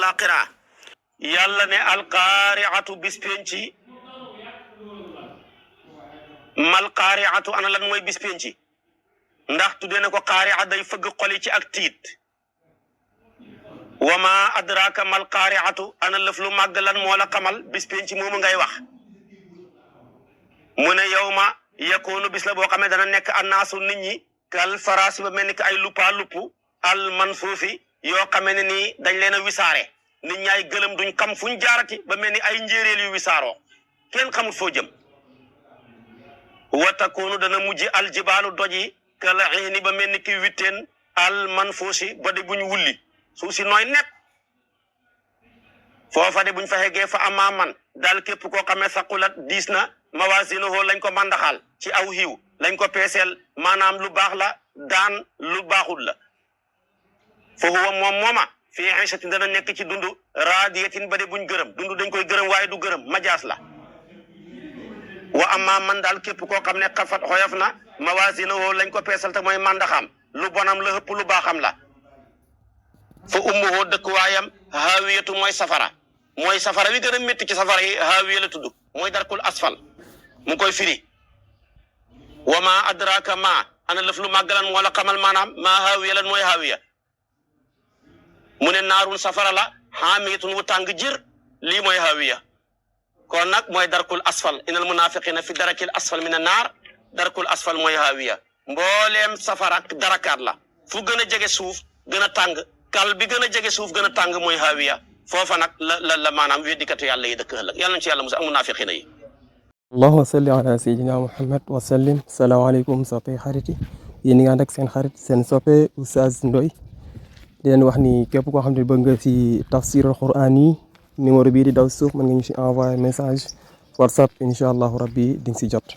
àllaaxira yàlla ne alqaariatu bis penci mal qaariatu ana lan mooy bis penci ndax tuddee na ko qaari'a day fëgg xoli ci ak tiit wa ma adraka mal qaariatu ana lëf lu màgg lan moo la xamal bis penci moomu ngay wax mu ne yawma yakoonu bis la boo xamee dana nekk annaasu nit ñi kal faraasi ba mel ni ki ay luppaa lupp al manfuufi yoo xamee ne nii dañ leen a wisaare nit ñaay gëlëm duñ xam fuñ jaarati ba mel ni ay njéeréel yu wisaaroo kenn xamul foo jëm wa takoonu dana mujj aljibaalu doji kal xiini ba mel ni ki witteen al manfuusi ba de buñ wulli suuf si nooy nepp foofa de buñ fa xeggee fa amaa man daal képp koo xamee saqulat diis na mawaasinuhu lañ ko mandaxal ci aw xiiw lañ ko peeseel maanaam lu baax la daan lu baaxul la fa huwa moom mooma fii iishatin dana nekk ci dundu raadiyatin ba de buñ gërëm dundu dañ koy gërëm waaye du gërëm majaas la wa amma man daal képp koo xam ne xafat xoyof na mawaasinuhu lañ ko peesal te mooy mandaxam lu bonam la ëpp lu baaxam la fa ummuhu dëkkuwaayam haawiyatu mooy safara wi gën a métti ci safara yi haawiya la tudd mooy darkul asfal mu koy firi wa ma adraka ma ana lëf lu màggalan moo la xamal maanaam maa haawiya lan mooy haawiya mu ne naarun safara la haamiyatun wu tàng jir lii mooy haawiya kon nag mooy darkul asfal inal munafiqina fi darakil asfal min an naar darkul asfal mooy haawiya mbooleem safara ak darakaat la fu gën a jege suuf gën a tàng kal bi gën a jege suuf gën a tàng mooy haawiya foofa nag la maanaam weddikatu yàlla yi dëkk ëllëg yàlla nañ ci yàlla musa ak munafiqina yi allahumma salli ala sayyidina muhammad wa sallim salaamaaleykum soppe xarit yi yéen ñi nga ànd ak seen xarit seen soppe Oustaz Ndoye di leen wax ni képp koo xam ne bëgg nga si tafsirul quran yi numéro bii di daw suuf mën nga ñu si envoyé message whatsapp incha allahu rabbi di nga si jot